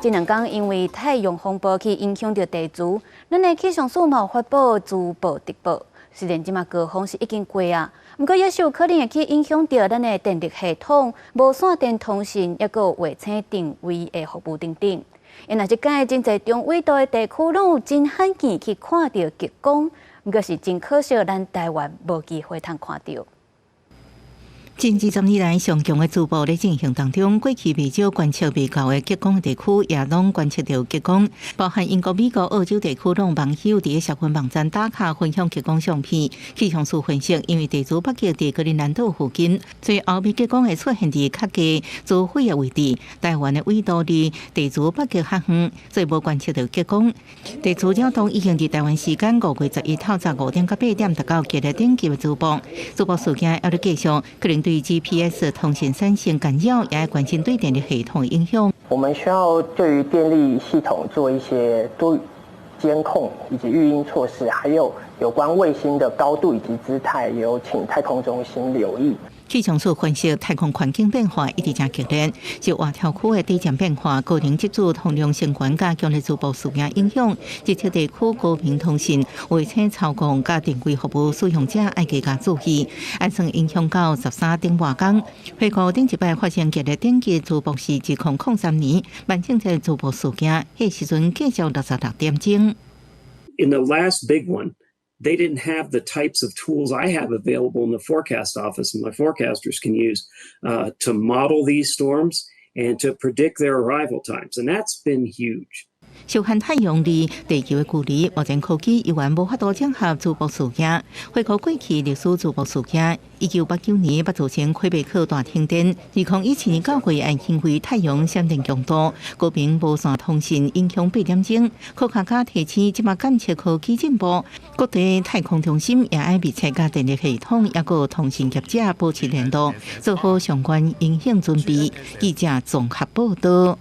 這兩工因為太陽風暴去影響著地球，咱的氣象署嘛有發布磁暴特報。雖然這馬高峰是已經過啊，毋過也是有可能會去影響著咱的電力系統、無線電通訊，抑閣有衛星定位的服務等等。因為這擺真濟中緯度的地區攏有真罕見去看著極光，毋過是真可惜，咱台灣無機會通看著。近20年來，上強的磁暴咧進行當中，過去袂少觀測袂到的極光的地區，也攏觀測著極光，包含英國、美國、澳洲地區，攏網友佇咧社群網站打卡分享極光相片。氣象署分析，因為地磁北極佇格陵蘭島附近，所以後尾極光會出現佇較低磁軌的位置。台灣的緯度離地磁北極較遠，所以無觀測著極光。地磁擾動已經佇台灣時間5月11透早5點到8點達到強烈等級的磁暴，磁暴事件猶咧繼續，可能對 GPS 通訊產生干擾，也會關心對電力系統影響。我們需要對於電力系統做一些多監控以及預應措施，還有有關衛星的高度以及姿態，也有請太空中心留意。氣象署分析，太空環境變化一直誠劇烈，是外太空的底層變化，高能質子通量升懸佮強烈磁暴事件影響，這些地區高頻通訊、衛星操控佮定位服務使用者愛加加注意，按算影響到13點外鐘。回顧頂一擺發生強烈等級磁暴是2003年萬聖節磁暴事件，彼時陣計數66點鐘。 In the last big one, they didn't have the types of tools I have available in the forecast office and my forecasters can use to model these storms and to predict their arrival times. And that's been huge. 受限太陽離地球的距離，目前科技猶原無法度整合磁暴事件。回顧過去歷史磁暴事件，1989年捌造成魁北克大停電；2017年9月，因為太陽閃電強度，高頻無線通訊影響8點鐘。科學家提醒，這馬監測科技進步，國際太空中心也愛密切佮電力系統，抑閣通訊業者保持聯絡，做好相關應變準備。記者綜合報道。